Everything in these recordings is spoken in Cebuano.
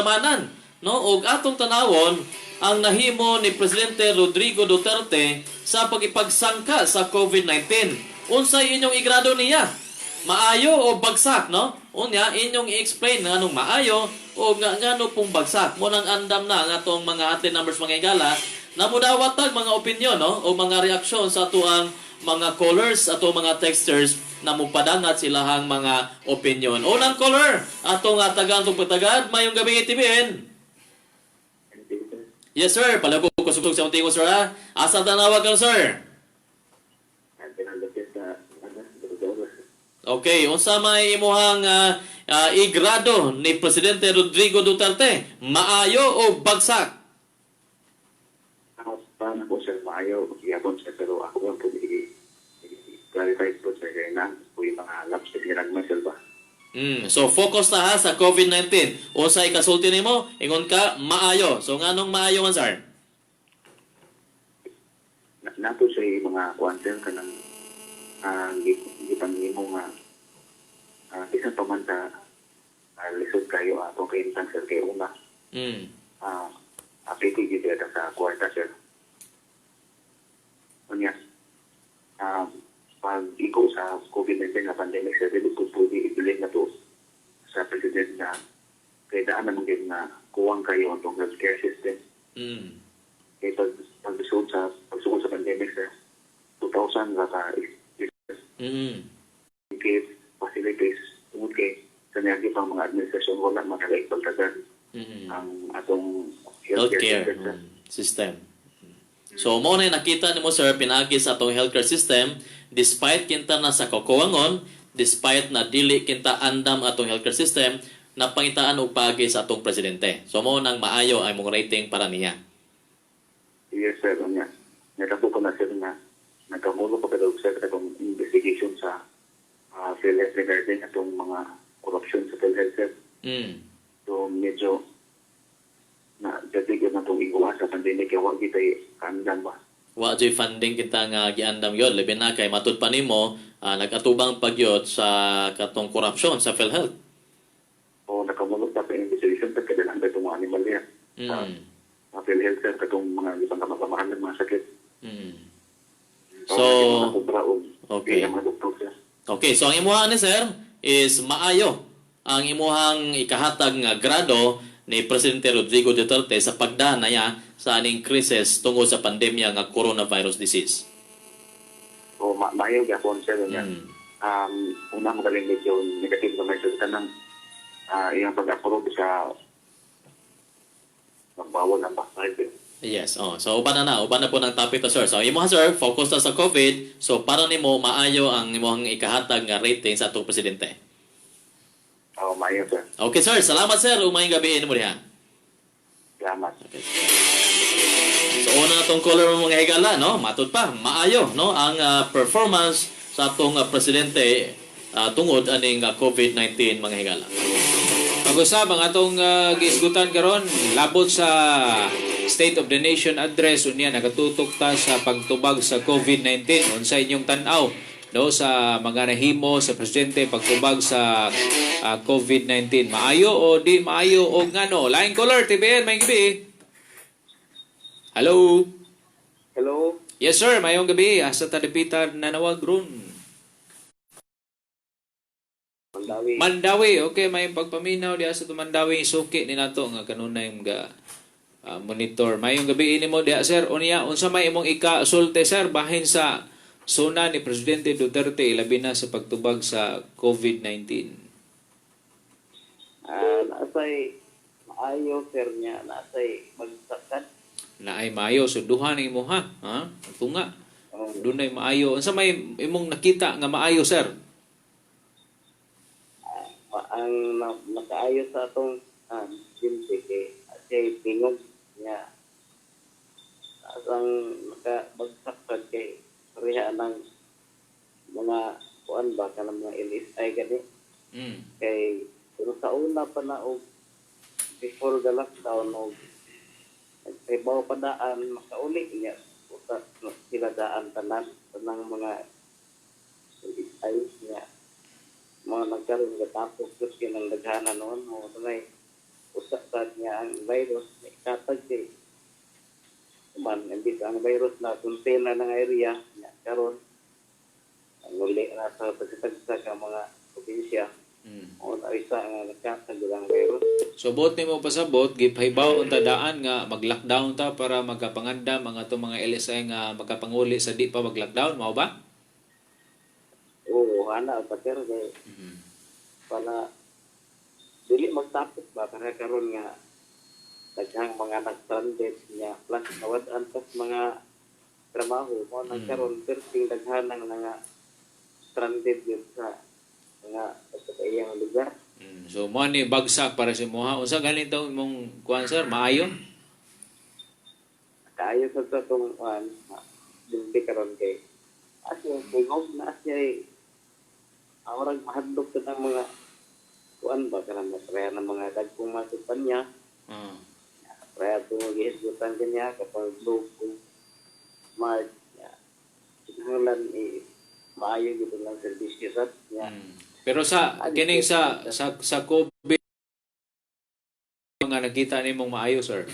Kamanan, no? Og atong tanawon ang nahimo ni Presidente Rodrigo Duterte sa pagipagsangka sa COVID-19. Unsay inyong igrado niya? Maayo o bagsak, no? Unya, inyong i-explain nga anong maayo o nga ngano pong bagsak. Mo nang andam na ang atong mga hotline numbers, mga higala, na mudawat tag mga opinyon, no? O mga reaksyon sa atuang mga callers, ato mga texters na mupadangat silahang mga opinion. Unang caller, atong tagaan tong patagad, mayong gabi, TVN. Yes sir, palabok ko kusog sa unti ko, sir ha. Asa tanawag ka, sir? Okay, unsa may imuhang igrado ni Presidente Rodrigo Duterte? Maayo o bagsak? Ako pa na po sir, maayo gyapon sir, pero ako lang po i-clarify po sir kay na po yung mga lapse sa ginagmay sir ba. So focus na ha sa COVID-19. Unsay kasulti nimo? Ingon ka maayo. So nganong maayo man, sir? Na, nato siya yung mga kuan sir kanang gipanghimo nga bisan pa man ta lisod kayo atong kahimtang sir kay una apiti gyud ta sa kwarta sir. Unya pag igo sa COVID-19 nga pandemic sir, dili ko pwede i-blame na to sa president na kay daan naman gyud nga kuwang kayo ang atong healthcare system. Kay pag pagsugod sa pagsugod sa pandemic sir, 2,000 ra ka case facilities tungod kay sa niagi pang mga administrasyon wala man nagaipagtagan ang atong healthcare Healthcare system sir. System. So mo na nakita nimo sir, pinagi sa atong healthcare system, despite kinta na sa kakuwangon, despite na dili kinta andam atong healthcare system, napangitaan og paagi sa atong presidente. So mo nang maayo ang imong rating para niya. Yes sir, unya. Natabo ko na sir nga nagkamulo pa pero sir atong investigation sa PhilHealth regarding atong mga corruption sa PhilHealth sir. So medyo na dadig na itong iguha sa pandemic kaya wa kita kaandam ba. Wa joy funding kita nga giandam yun. Labi na kay matud pa nimo nag-atubang pagyot sa katong korupsyon sa PhilHealth. O nakamulo pa sa investigation sa kailangan ba itong mga animal niya. Sa PhilHealth sir katong mga ibang kamagamahan ng mga sakit. So, okay. Mga doktor sir. Okay, so ang imuha ni sir is maayo ang imuhang ikahatag nga grado ni Presidente Rodrigo Duterte sa pagdana niya sa aning krisis tungod sa pandemya nga coronavirus disease. So maayo gyapon sir niya. Una magaling medyo negative na sir kanang iyang pag-approve sa magbawal ang vaccine. Yes, oh. So uban na po ng topic to, sir. So imuha sir, focus na sa COVID. So para nimo maayo ang imuhang ikahatag nga rating sa atong presidente. Oh, maayo sir. Okay sir, salamat sir. Umayong gabi nimo diha. Salamat. Okay. So una na tong caller mga higala, no? Matud pa, maayo, no, ang performance sa atong presidente tungod aning COVID-19, mga higala. Pag-usab ang atong giisgutan karon labot sa State of the Nation Address, unya nakatutok ta sa pagtubag sa COVID-19. Unsa inyong tan-aw, no, sa mga nahimo sa presidente pagtubag sa COVID-19? Maayo o di maayo o ngano? Line caller, TVN, may gabi. Hello. Hello. Yes sir, mayong gabi. Asa ta dapita nanawag ron? Mandawi. Mandawi, okay, may pagpaminaw diha sa Mandawi, suki ni nato nga kanunay mga monitor. Mayong gabi ini mo diha sir. Unya unsa may imong ikasulti sir bahin sa suna ni Presidente Duterte ilabi na sa pagtubag sa COVID-19? Naasay maayo sir niya, naasay bagsakan. Naay maayo, so duha ni imo ha. Ha? Tunga. Dunay maayo. Unsa may imong nakita nga maayo, sir? Ang nakaayo sa atong presidente kay siya tingog niya. Ang nakabagsak sad kay pareha ng mga kuan ba kanang mga LSI gani kay pero sa una pa na og before the lockdown og nagtrabaho pa daan makauli niya usa sila daan tanan tanang mga LSI niya mga nagkaroon gatapos kus kinang daghanan noon mo tunay usa sad. nga ang virus naikatag kay man imbis ang virus na contain na ng area nga karon ang uli na sa pagkatagsa ang mga probinsya o na isa nga nakatag ang virus. So buot nimo pasabot, gipahibaw unta daan nga mag-lockdown ta para magkapangandam ang atong mga LSI nga makapanguli sa di pa mag-lockdown, mao ba? Oo, ana pa, sir, kay para dili magtapos ba para karon nga daghang mga nag-stranded niya plus nawad-an tas mga trabaho mo nang karon perting daghan ang mga stranded yun sa mga sa iyang lugar. So mo ni bagsak para sa imuha. Unsa ganito imong kuan, sir? Maayo? Kaayo sa atong kuan dinti karon kay asya tingog na asya eh, awrag mahadlok sa ang mga kuan ba kanang kaya ng mga dagkong mga kumpanya. Kaya itong gihisgutan kanya kapag Globe Smart ya. Kinahanglan eh, maayo gito lang serbisyo sa ya. Pero sa kining sa COVID mga nakita nimong maayo, sir?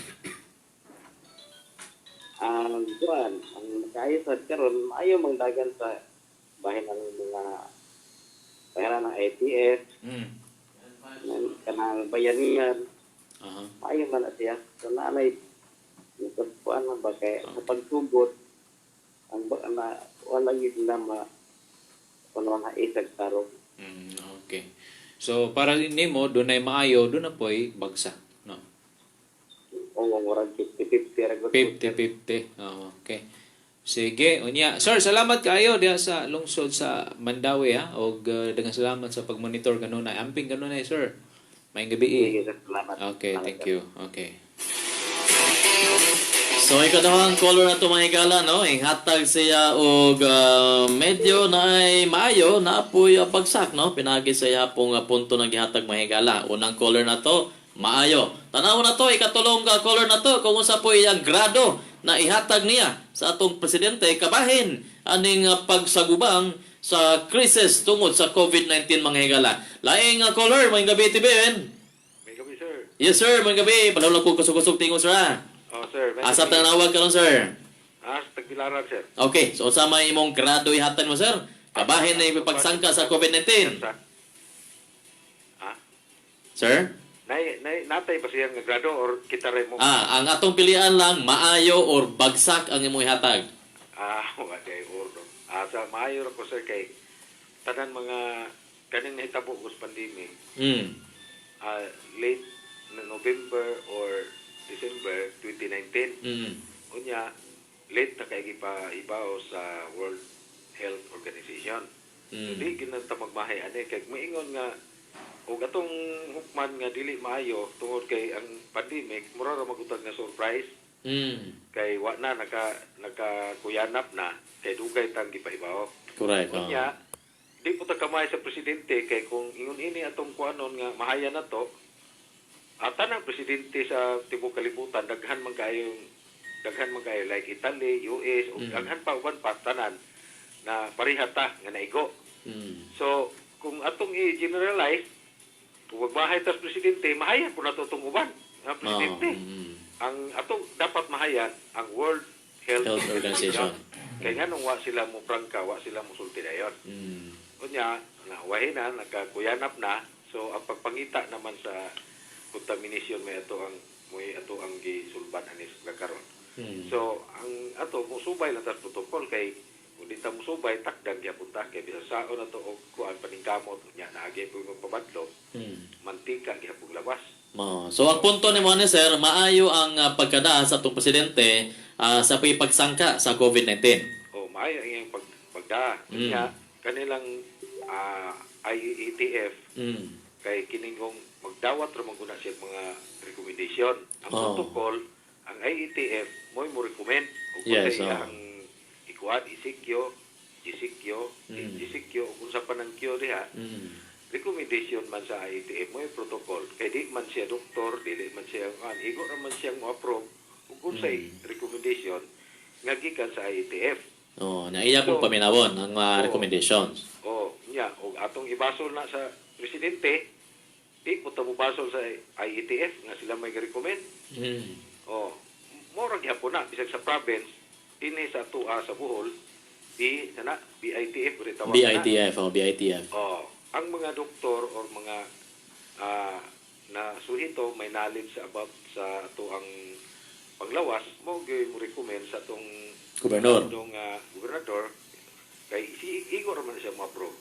Ang kuan, ang kaayo sad karon maayo mangdagan sa bahin ng mga bahin ng ITF, kanang bayanihan, maayo man na siya. So naanay kuan man ba kay sa pagtugot ang ba, na wala yun na ma kuno na isag tarong. Okay. So para nimo dunay maayo, doon na po'y bagsak, no? O murag 50-50 ra gud. 50-50. Oh, okay. Sige, unya. Sir, salamat kaayo diha sa lungsod sa Mandaue ha. Og daghang salamat sa pag-monitor kanunay. Amping kanunay, sir. Maayong gabi. Sige, sir, salamat. Okay, Salamat, thank sir. you. Okay. So ikaduhang caller na to, mga higala, no? Hatag siya og medyo na ay maayo na apoy bagsak, no? Pinagi sa iya pong punto ng gihatag, mga higala. Unang caller na to, maayo. Tanaw na to, ikatulong ka caller na to kung unsa po iyang grado na ihatag niya sa atong presidente kabahin aning pagsagubang sa krisis tungod sa COVID-19, mga higala. Laing caller, mga gabi, TVN. May gabi, sir. Yes sir, mga gabi. Palawag ko kusog-kusog tingon, sir, ah. Oh, sir. May Asa gabi. tanawag karon, sir? Ah, sa Tagbilaran, sir. Okay, so unsa may imong grado ihatag mo, sir? Kabahin na ipagsangka sa COVID-19. Sa? Ah? Sir? Nay, natay ba siya nga grado or kita rin mo? Ah, ang atong pilian lang maayo or bagsak ang imong ihatag. Ah, wa day or no. Ah, sa maayo ra ko, sir, kay tanan mga kaning nahitabo ko sa pandemic, ah, late na November or December 2019. Unya, late na kay gipahibaw sa World Health Organization. Di ginanta magmahay ani kay maingon nga og atong hukman nga dili maayo tungod kay ang pandemic mura ra magutag nga surprise kay wa na nakakuyanap na kay dugay tang gipahibaw. Correct. Oh. Unya, di po ta kamay sa presidente kay kung ingon ini atong kuanon nga mahaya na to at tanang presidente sa tibuok kalibutan daghan man kaayo like Italy, US ug daghan pa uban pa tanan na pareha ta nga naigo. So, kung atong i-generalize, kung magmahay tas presidente, mahayan po nato itong uban nga presidente. Oh. Ang atong dapat mahayan ang World Health, Health Organization. Kaya nga nung wa sila mo prangka, wa sila mo sulti dayon. Unya, nawahin na, nagkakuyanap na. So, ang pagpangita naman sa contamination may ato ang gisulban anis karon. So, ang ato musubay lang tas protocol kay kung di ta musubay takdan gyapon ta kay bisan saon ato og kuan paningkamot unya naagi po magpabadlong mantika gyapon labas. Mo. So ang punto ni mo ni sir, maayo ang pagkada sa atong presidente sa pagsangka sa COVID-19. O maayo ang iyang pagda. Unya kanilang IATF kay kiningong magdawat ra man guna siya mga recommendation. Ang protocol, ang IATF mo'y mo recommend ug unsay ang ikuan ECQ, GCQ, GCQ ug unsa pa nang Q diha. Recommendation man sa IATF mo'y protocol. Kay di man siya doktor, dili man siya an igo ra man siyang mo-approve ug unsay recommendation nga gikan sa IATF. Oh, na iya pong So, paminawon ang mga oo. recommendations. O, nya, og atong ibasol na sa presidente, Di po ta mobasol sa IATF nga sila may recommend. Oh, mora gyapon na bisag sa province dinhi sa atoa sa Bohol, B sana BITF rin tawag na. BITF, oh, BITF. Oh, ang mga doktor or mga na suhito may knowledge about sa atoang panglawas mo gyud mo recommend sa atong Gobernador. atong gobernador kay si igor man siya mo approve.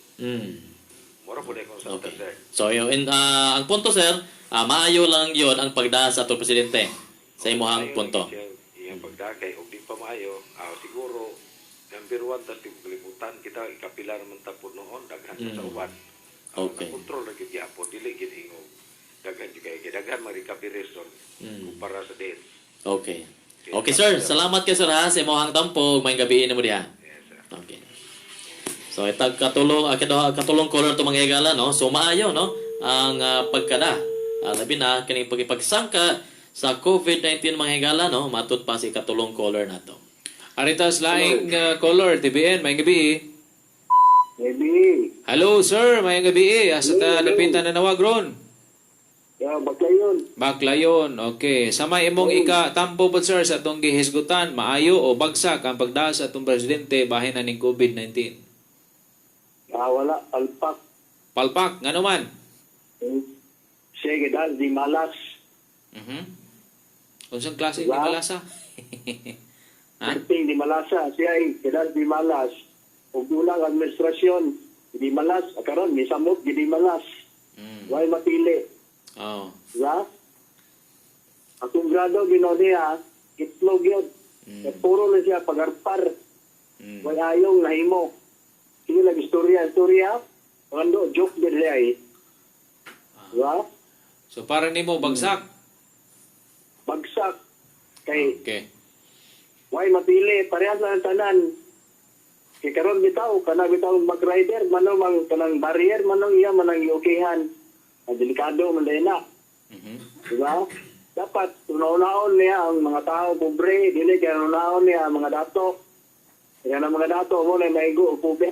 Mora po na akong sa sir. So yun, and, ang punto, sir, maayo lang yon ang pagda sa atong presidente sa imuhang Maayo punto. lagi siya iyang pagdakay og di pa maayo, siguro number one tas di ko kalimutan kita ikapila naman ta po noon daghan sa uban. Control ra gyud gyapon, dili gyud ingog daghan jud kay daghan man recovery ron kumpara sa death. Okay. Okay, sir, salamat kay sir ha sa imuhang tampo, may gabi nimo diha. Yes, sir. Okay. So itag katulong katulong caller to mga higala, no. So maayo, no, ang pagkada. Labi na kining pagipagsangka sa COVID-19, mga higala, no, matud pa si katulong caller nato. Aritas laing caller, TBN, maayong gabi. Maybe. Hello sir, maayong gabi. Asa ta dapitan na nawag ron? Yeah, Baclayon. Baclayon. Okay. Sa may imong ika-tampo po sir sa atong gihisgutan, maayo o bagsak ang pagdaan sa atong presidente bahin na ning COVID-19? Wala, palpak. Palpak, ngano man? Sige, dahil di malas. Unsang klase ni Diba? malasa? Ha? Perting di malasa. Siya ay, dahil di malas. Ug dulang administrasyon, di malas. Karon, misamot, di malas. Way mapili. Oh. Diba? Akong grado, ginoo niya, itlog yun. Puro na siya pagarpar. Way ayong nahimo. Sige lang, istorya, istorya. Ando, joke din siya eh. Diba? So para nimo bagsak. Bagsak. Kay, way mapili, parehas lang ang tanan. Kay karon bitaw, kana bitaw ang rider, manong mang kanang barrier, manong iya manang iukihan. Ang delikado man dahil na. Diba? Dapat unaon niya ang mga tao pobre, dili kay unaon niya ang mga dato. Kaya ang mga dato mo na maigo og pobre.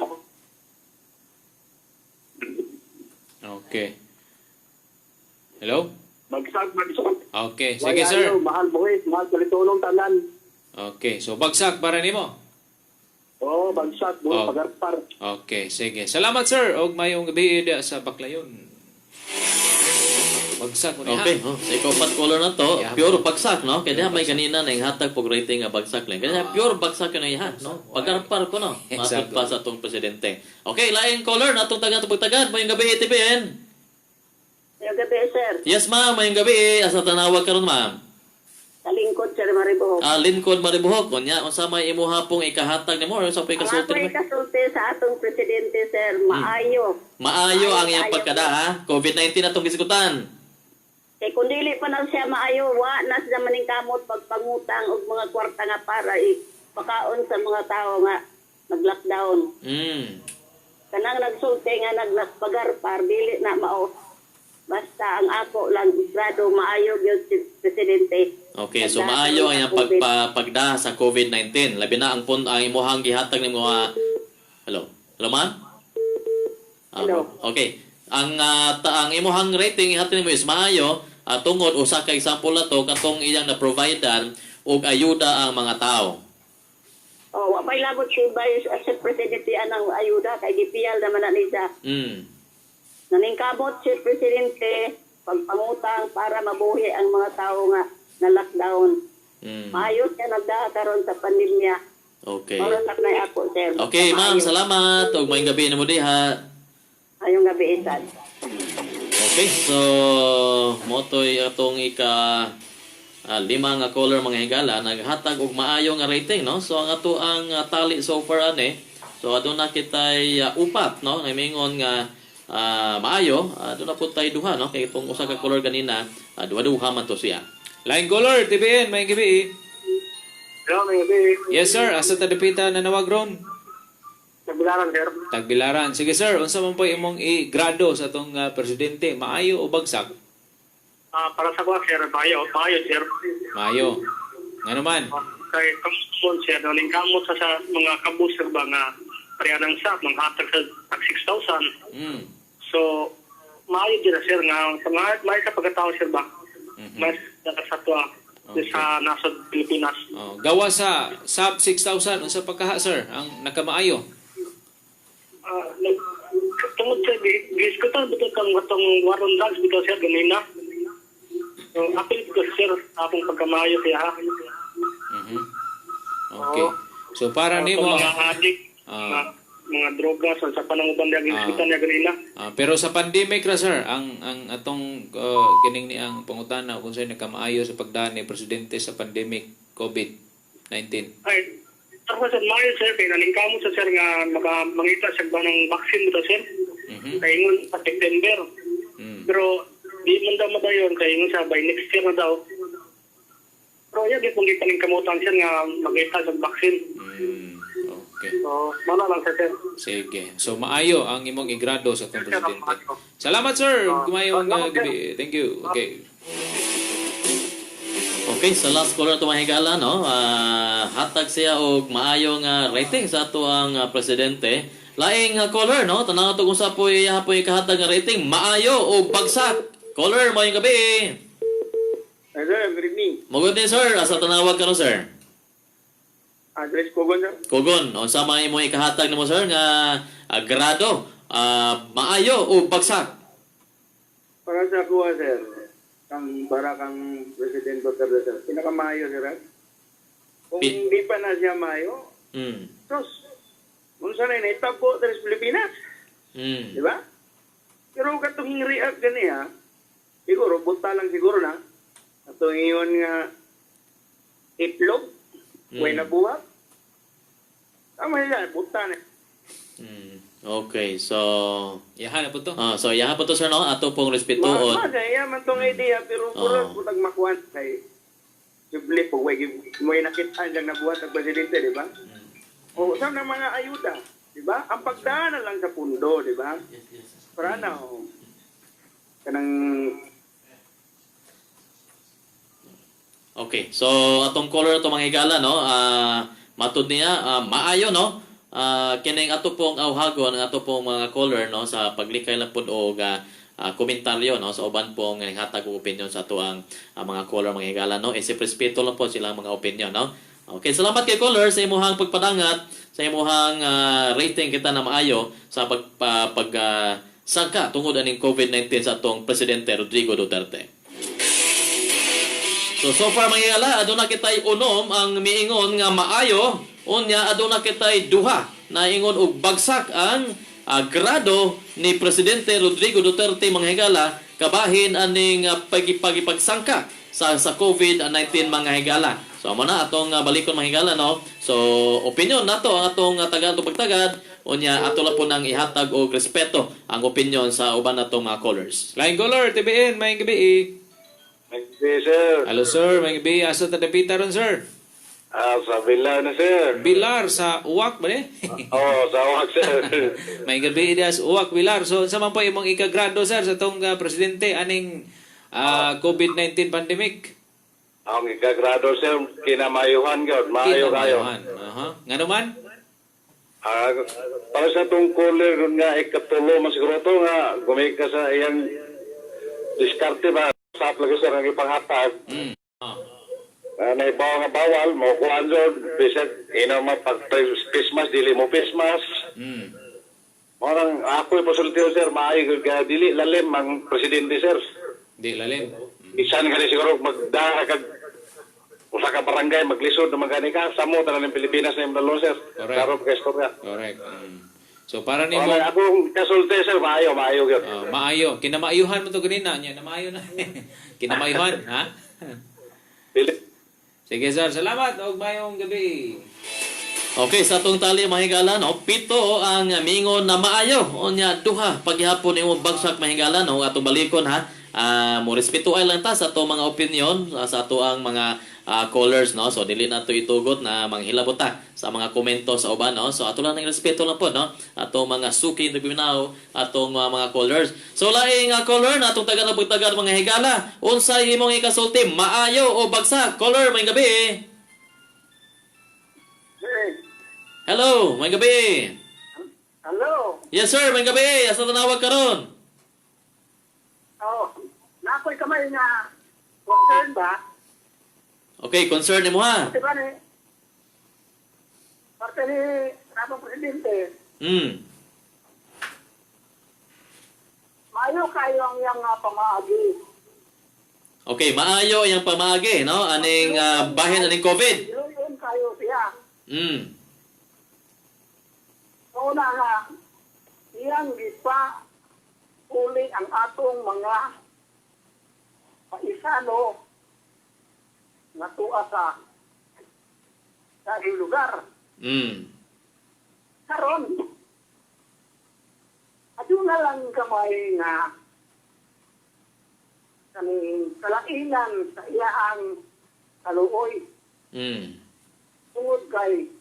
Okay. Hello? Bagsak, bagsak. Okay, Way sige sir. ayaw, mahal buhit, mahal kalitunong tanan. Okay, so bagsak para nimo. Oo, bagsak, buhit, Oh. pagarpar. Okay, sige. Salamat sir og mayong gabi diha sa Baclayon. Bagsak ko niya. Okay, oh, sa ikapat caller na to, pure bagsak, no? Kaya may kanina na yung hatag pog rating nga bagsak lang. Kaya pure bagsak yun na ihan, no? Pagarpar ko, no? Matod pa sa atong presidente. Okay, laing caller na atong tagan pagtagad. Mayong gabi, TBN. Mayong gabi, sir. Yes, ma'am. Mayong gabi. Asa tanawag karon, ma'am? Talingkod, sir Maribuhok. Lincoln Maribuhok. Kunya, unsa may imuha pong ikahatag nimo or unsa pa Ang ako ikasulti nimo? ikasulti sa atong presidente, sir, maayo. Maayo ang iyang pagkada, ha? COVID-19 atong gisgutan. Kay kung dili pa na siya maayo, wa na siya maningkamot pagpangutang og mga kwarta nga para pakaon sa mga tao nga nag-lockdown. Kanang nagsulti nga nagpagarpar, dili na mao. Basta ang ako lang grado maayo gyud si presidente. Okay, so maayo ang iyang pagda sa COVID-19. Labi na ang ang imuhang gihatag nimo mga. Hello. Hello, ma'am? Hello. Okay. Ang ang imuhang rating ihatag nimo is maayo, tungod usa ka example na to katong iyang na-providean og ayuda ang mga tao. Oh, wa pa'y labot si Vice si Presidente anang ayuda kay gipiyal naman na niya. Naningkamot si Presidente pagpangutang para mabuhi ang mga tao nga na lockdown. Maayo siya nagdaa karon sa pandemya. Okay. Mao lang na ako, sir. Okay, ma'am, Maayo. salamat. Ug maayong gabi nimo diha. Ayong gabi isad. Okay, so motoy atong ika lima nga caller, mga higala, naghatag og maayo nga rating, no. So ang ato ang tali so far ane. So aduna kitay upat, no, namingon nga maayo, aduna pud tay duha, no, kay itong usa ka caller kanina, duha-duha man to siya. Line caller, TBN, maayong gabi. Hello, may gabi. Yes sir, asa ta dapita na nawag ron? Tagbilaran, sir. Tagbilaran. Sige sir, unsa man po imong i-grado sa atong presidente, maayo o bagsak? Para sa kuha, sir, maayo, maayo, sir. Maayo. Ngano man? Kay kamon, sir, naning kamot sa mga kabus, sir, ba nga pareha ng SAP, manghatag sa tag 6,000. So, maayo dira, sir, nga sa mga maayo sa pagkatao, sir, ba? Mas sa ato sa nasod Pilipinas. Oh, gawa sa sub 6,000 unsa pagkaha, sir, ang nakamaayo? Tungod sa giskutan bitaw kang atong war on drugs bitaw, sir, ganina. So, apil ko, sir, akong pagkamaayo kaya ha. Okay. So para nimo Mga adik, mga droga sa panang uban niya giskutan niya ganina. Pero sa pandemic ra, sir, ang atong kining ni ang pangutana kung sa'yo nakamaayo sa pagdaan ni presidente sa pandemic COVID-19. Ay, ako sir, maayo, sir, kay naningkamot sa sir nga maka mangita sa ba ng vaccine bitaw, sir. Kay ingon pa September. Pero di man daw madayon kay ingon sa by next year na daw. Pero iya gyud mong gipaningkamutan, sir, nga mangita sa vaccine. Okay. So, mao na lang sir. Sige. So maayo ang imong igrado sa atong presidente. Salamat, sir. Kumayong gabi. Thank you. Okay. Okay, sa last caller to, mga higala, no? Hatag siya og maayo nga rating sa ato ang presidente. Laing caller, no? Tanaw to kung sa po'y iya po'y kahatag nga rating, maayo o bagsak. Caller, maayong gabi. Hi, sir, good evening. Magod din, sir, asa tanawag karon, sir? Address Kogon, sir. Kogon, unsa may imong ikahatag nimo, sir, nga grado, maayo o bagsak? Para sa kuha, sir, kang para kang President Duterte, sir, pinakamaayo, sir, ah. Kung hindi pa na siya maayo, tos, unsa na naitabo sa Pilipinas, di ba? Pero katong react gani ha, siguro, bunta lang siguro na, atong iyon nga itlog, way nabuhat. Tama siya, bunta na. Okay, so Yahan na po to. So yahan po to, sir, no? Ato pong respetuon. Ma, kaya man tong idea pero murag pud makuan kay Sibli po way may nakitaan lang nabuhat ang presidente, di ba? O sa ng mga ayuda, di ba? Ang pagdaan na lang sa pundo, di ba? Para na oh. Kanang Okay. So atong caller ato, mga higala, no, matud niya maayo, no. Kining ato pong awhagon ang ato pong mga caller, no, sa paglikay lang pud og komentaryo, no, sa uban pong hatag og opinion sa ato ang mga caller, mga higala, no. Isip respeto lang po silang mga opinion, no. Okay, salamat kay caller sa imuhang pagpadangat, sa imuhang rating kita na maayo sa pag pag sangka tungod aning COVID-19 sa atong presidente Rodrigo Duterte. So, so far, mga higala, aduna kitay 6 ang miingon nga maayo, unya aduna kitay 2 na ingon og bagsak ang grado ni Presidente Rodrigo Duterte, mga higala, kabahin aning pagipagsangka sa COVID-19, mga higala. So amo na atong balikon, mga higala, no. So opinion nato ang atong tagad pagtagad, unya ato lang po nang ihatag og respeto ang opinion sa uban natong mga callers. Laing caller, TBN, maayong gabi. Gabi, sir. Hello, sir, maayong gabi. Asa ta dapita ron, sir? Sa Bilar na, sir. Bilar sa Uwak ba ni? Oo, sa Uwak, sir. Maayong gabi diha sa Uwak, Bilar. So unsa man po imong ikagrado, sir, sa atong presidente aning COVID-19 pandemic? Ang ikagrado, sir, kinamayuhan gyud, maayo kayo. Kinamayuhan. Aha. Ngano man? Para sa itong caller dun nga ikatulo man siguro to nga gumika sa iyang diskarte ba sa lagi, sir, ang ipanghatag. Naibaw nga bawal mo kuan jud bisag ina ma pag Christmas dili mo Christmas. Mao nang ako ipasulti, sir, maayo gyud kay dili lalim ang presidente, sir. Di lalim. Isan gani siguro magdara kag usa ka barangay maglisod naman gani ka samo tanan ng Pilipinas na imong dalon, sir. Correct. Klaro kay istorya. Correct. So para nimo Wala akong kasulti, sir, maayo, maayo gyud. Maayo. Kinamaayuhan mo to ganina nya, namaayo na. Kinamaayuhan, ha? Sige, sir, salamat og maayong gabi. Okay, sa atong tali, mga higala, no, 7 ang mingon na maayo. Unya 2 paghihapon imong bagsak, mga higala, no, atong balikon ha. Mo respeto ay lang ta sa atong mga opinion, sa ato ang mga callers, no. So dili na to itugot na manghilabot ta sa mga komento sa uban, no. So ato lang ang respeto lang po, no. Atong mga suki nagbinaw atong mga callers. So laing caller na atong tagan pagtagan, mga higala, unsay imong ikasulti, maayo o bagsak? Caller, may gabi. Hello, may gabi. Hello. Yes, sir, may gabi. Asa tanawag karon? Ako'y kamay nga concern ba? Okay, concern nimo ha. Diba ni parte ni atong presidente, maayo kayo ang iyang pamaagi. Okay, maayo ang pamaagi, no? Aning bahin aning COVID. Iluyon kayo siya. Una nga, iyang gipa uli ang atong mga paisano nga tuwa sa lugar. Karon, aduna lang gamay nga kaning kalainan sa iyang kaluoy tungod kay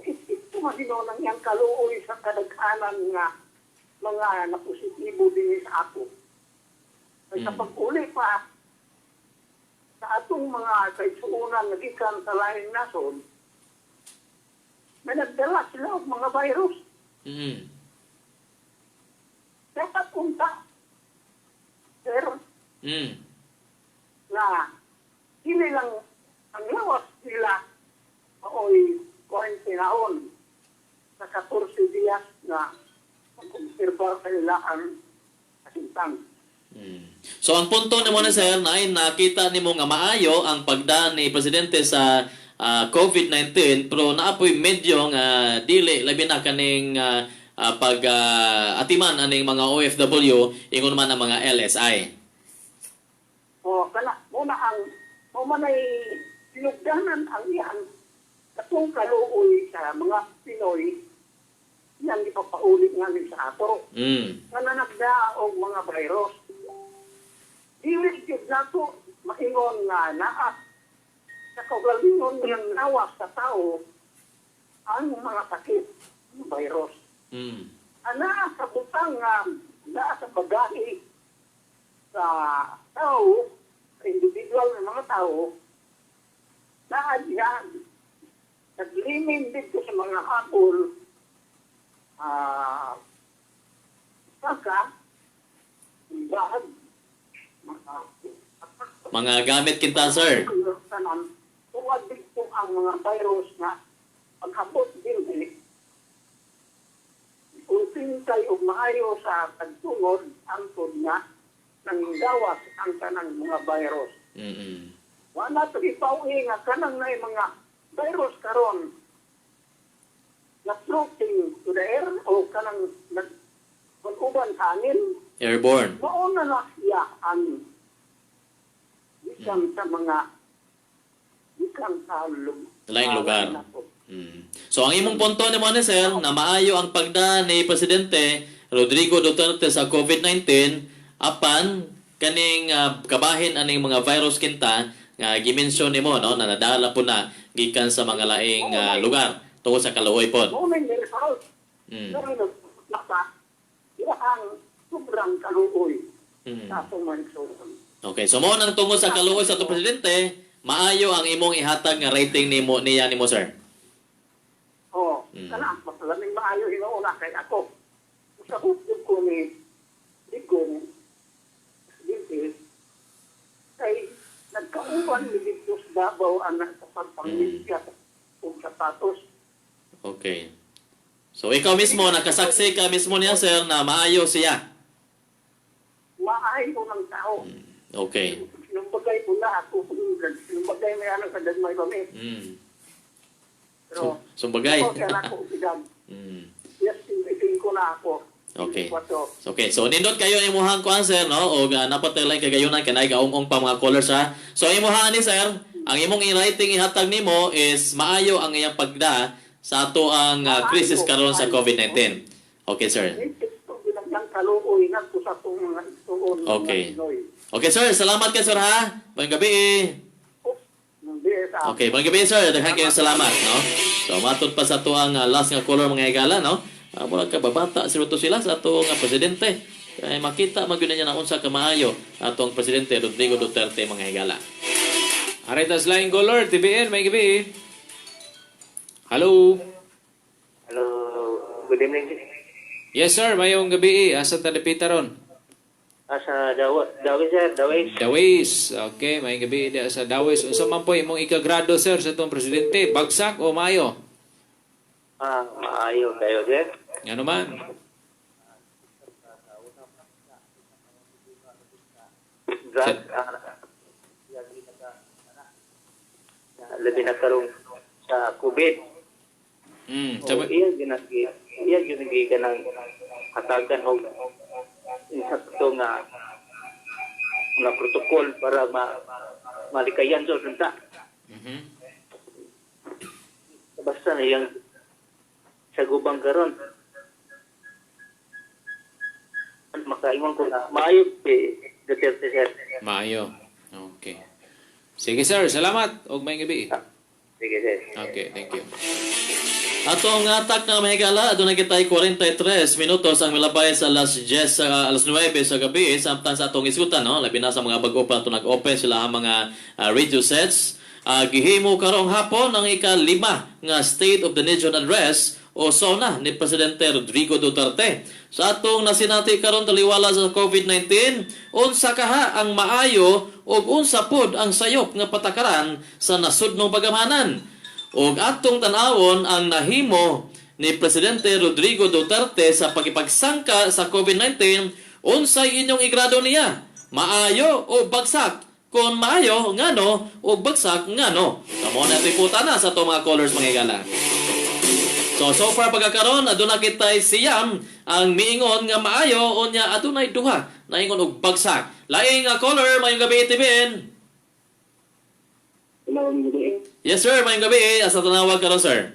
ito mahino ng iyang kaluoy sa kadaghanan nga mga napositibo din sa ako. Kay sa pag-uli pa sa atong mga kaigsuonan nga gikan sa laing nasod, may nagdala sila og mga virus. Dapat unta, sir, na dili lang ang lawas nila maoy kwarentinahon sa 14 dias na pag-obserba sa ila ang kasintang. So ang punto nimo na, sir, na ay nakita nimo nga maayo ang pagdaan ni presidente sa COVID-19, pero naapoy medyo nga dili, labi na kaning pag atiman aning mga OFW, ingon man ang mga LSI. O kana muna ang mo man ay sinugdanan ang iyang katong kaluoy sa mga Pinoy, iyang ipapaulit nga ni sa ato. Nga nanagda og mga virus. Dili gyud nato maingon nga naa sa kaugalingon ng lawas sa tao ang mga sakit ng virus. Anaa sa butang nga naa sa bagahe sa tao, sa individual ng mga tao, naa diya naglimin dito sa mga hapol, saka, bahag, mga Mga gamit kinta, sir. Tanan, tuwad dito ang mga virus na paghabot din eh, kung kay og maayo sa pagtungod, angkod nga nanggawas ang kanang mga virus. Wala to ipawi nga kanang na mga virus karon na floating to the air o kanang nag uban sa hangin. Airborne. Mao na na siya ang gikan sa mga gikan sa Laing lugar. So ang imong punto nimo ni, sir, na maayo ang pagda ni Presidente Rodrigo Duterte sa COVID-19, apan kaning kabahin aning mga virus kinta nga gi-mention nimo, no, na nadala po na gikan sa mga laing lugar tungod sa kaluoy pod. Mao na yung result. Pero nagplaka ang sobrang kaluoy sa atong mga igsuon. Okay, so mao nang tungod sa kaluoy sa atong presidente, maayo ang imong ihatag nga rating nimo niya nimo, sir. Oh, kana mas laming maayo hinuuna kay ako. Sa hukog ko ni Digong presidente kay nagkauban ni dito sa Davao ang sa pagpanglisya ug sapatos. Okay. So ikaw mismo nakasaksi ka mismo niya, sir, na maayo siya. Maayo ng tao. Okay. Sinumbagay ko na ako. Sinumbagay may ano sa gagmay kami. Pero, Sumbagay. Okay na ako, edad. Yes, iting ko na ako. Okay. Kwato. Okay, so nindot kayo imuhang kuan, sir, no, og napatay lang kagayunan kanay gaungong pa mga callers ha. So imuha ni sir, ang imong i-writing ihatag nimo is maayo ang iyang pagda sa ato ang crisis karon sa COVID-19. Okay, sir. Okay. Okay, sir, salamat kay sir ha. Magandang gabi. Okay, magandang gabi, sir. Daghan kayo salamat, no. So matod pa sa ato ang last nga caller, mga higala, no. Murag ka babata sila to sila sa ato nga presidente. Kay makita man gyud niya na unsa ka maayo atong presidente Rodrigo Duterte, mga higala. Aretas line caller, TBN, may gabi. Hello. Hello, good evening. Yes sir, mayong gabi. Asa ta dapita ron? Sa Dawis, sir, Dawis. Dawis. Okay, may gabi diha sa Dawis. Unsa man po imong ikagrado, sir, sa itong presidente? Bagsak o maayo? Maayo kayo, sir. Ano man? Drug, labi na karong sa COVID. O, iya ginagi, iya ginagi ka ng hatagan og insakto nga nga protocol para malikayan sa unta. Basta na iyang sa gubang karon. Makaingon ko na maayo kay Duterte, sir. Maayo. Okay. Sige, sir, salamat og may gabi. Sige, sir. Okay, thank you. Ato ang atak na mahigala, aduna kita'y 43 minutos ang milabay sa alas 10 sa alas 9 sa gabi samtang sa atong isgutan, no, labi na sa mga bag-o pa ato nag-open sila ang mga radio sets. Gihimo karong hapon ang ika-5 nga State of the Nation Address o SONA ni Presidente Rodrigo Duterte. Sa atong nasinati karon taliwala sa COVID-19, unsa kaha ang maayo ug unsa pod ang sayop nga patakaran sa nasudnong pagamhanan? Ug atong tan-awon ang nahimo ni Presidente Rodrigo Duterte sa pakipagsangka sa COVID-19, unsay inyong igrado niya? Maayo o bagsak? Kung maayo, ngano? O bagsak, ngano? So, mo na ito'y na sa itong mga callers, mga higala. So far pagkakaron, aduna kita'y siyam ang miingon nga maayo, unya adunay duha naingon og bagsak. Laing nga caller, mayong gabi, TVN. Hello, gabi. Yes sir, mayong gabi. Asa tanawag karon, sir?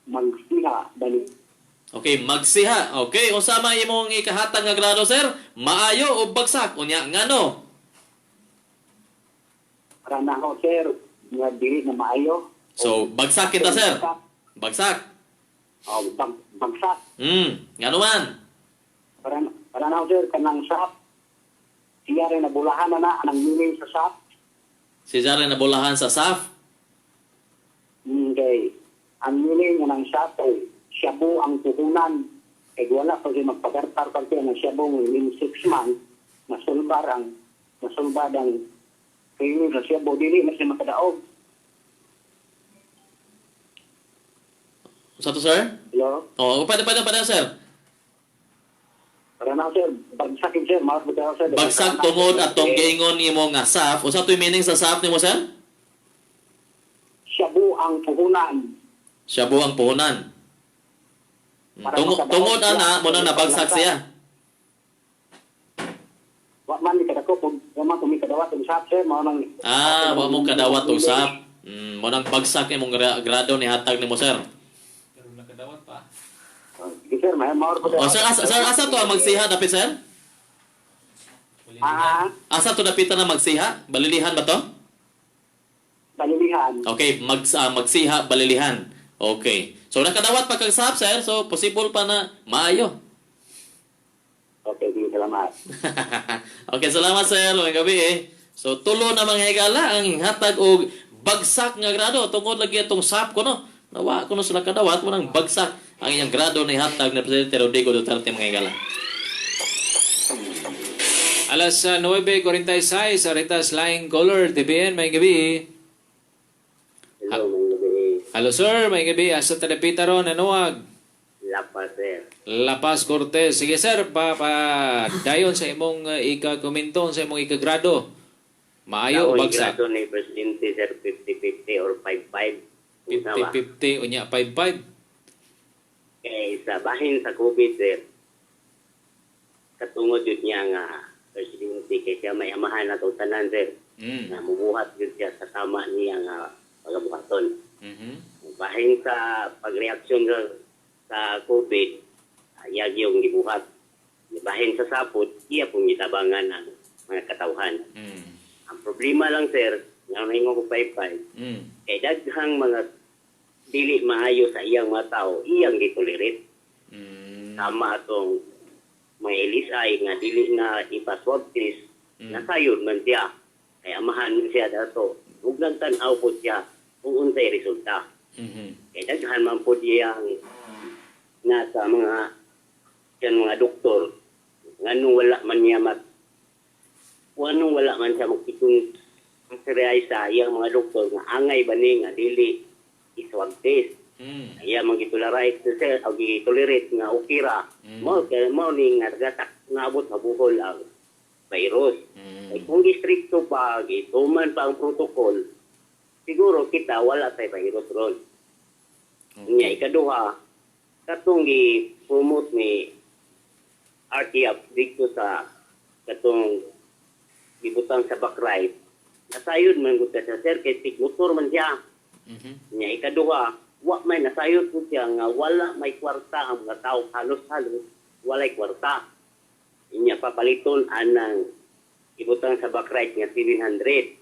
Magsiha, balik. Okay, magsiha. Okay, unsa may imong ikahatag nga grado, sir? Maayo o bagsak? Unya ngano? Para na ako, sir, nga dili na maayo. So, bagsak kita, sir. Bagsak. Oh, bagsak. Ngano man? Para na ako, sir, kanang SAP. Siya rin nabulahan na na ang meaning sa SAP. Si Zara nabulahan sa SAF. Kay ang meaning nga ng SAP ay shabu ang puhunan. Kay wala pa siya magpagartar pa siya ng shabu in 6 months, nasulbar ang kayo sa shabu, dili na siya makadaog. Sa to, sir? Hello? Oh, pwede, pwede, pwede, sir. Para na sir, bagsakin sir, maos ba sir? Bagsak tungod atong giingon nimo nga SAF. Unsa to'y meaning sa SAF nimo, sir? Shabu ang puhunan. Shabu ang puhunan. Tungod ana mo nang nabagsak siya. Wa man ni kadako kung wa man kung kadawat og SAP, sir, mao nang Wa mo kadawat og SAF. Mo nang bagsak imong grado ni hatag nimo, sir. Pero nakadawat pa. Sige sir, may maor po. Oh, sir, asa to ang magsiha dapit, sir? Asa to dapitan na magsiha? Balilihan ba to? Balilihan. Okay, magsiha balilihan. Okay. So nakadawat pa kag SAP, sir. So possible pa na maayo. Okay, sige, salamat. Okay, salamat sir. Magandang gabi eh. So tulo na mga higala ang hatag og bagsak nga grado tungod lagi atong SAP ko no. Nawa ko no sila kadawat mo nang bagsak ang iyang grado ni hatag ni Presidente Rodrigo Duterte, mga higala. Alas 9:46, Aritas Lying Caller, TBN, may gabi. Hello, may gabi. Hello sir, may gabi. Asa talapita ron, anuag? Lapa, sir. Lapas Cortez. Sige sir, pa dayon sa imong ika-komento, sa imong ikagrado. Maayo o Ako, bagsak? grado ni Presidente, sir, 50-50 or 5-5. 50-50, unya 5-5. Kay sa bahin sa COVID, sir, katungod yun niya nga Presidente, kay siya may amahan na tanan, sir. Na mubuhat yun siya sa tama niya nga pagabuhaton. Bahin sa pagreaksyon sa COVID, ayag yung gibuhat. Bahin sa sapot, iya pong gitabangan ang mga katawhan. Ang problema lang, sir, nga nahingo ko 5-5, kay daghang mga dili maayo sa iyang mga tao, iyang gitolerate. Tama atong mga LSI nga dili na ipa-swab test, nasayod man siya. Kay amahan man siya dato. Ug nagtan-aw po siya kung unsay resulta. Kay daghan man po diyang nasa mga yan mga doktor. Nganong wala man niya mag nganong wala man siya magkitong ang sa iyang mga doktor nga angay ba ni nga dili i-swab test. Iya man gitolerate sir o gitolerate nga okay ra. Mao kay mao ni nga gatak nga abot sa buhol ang virus. Kay kung gistrikto pa, gituman pa ang protocol, siguro kita wala tay virus ron. Nya ikaduha, katong gi-promote ni RTF dito sa katong gibutang sa back right, nasayod man gud siya sir kay signature man siya. Nya ikaduha, wa may nasayod pud siya nga wala may kwarta ang mga tao, halos-halos walay kwarta. Inya papaliton anang ibutang sa back right nga 700.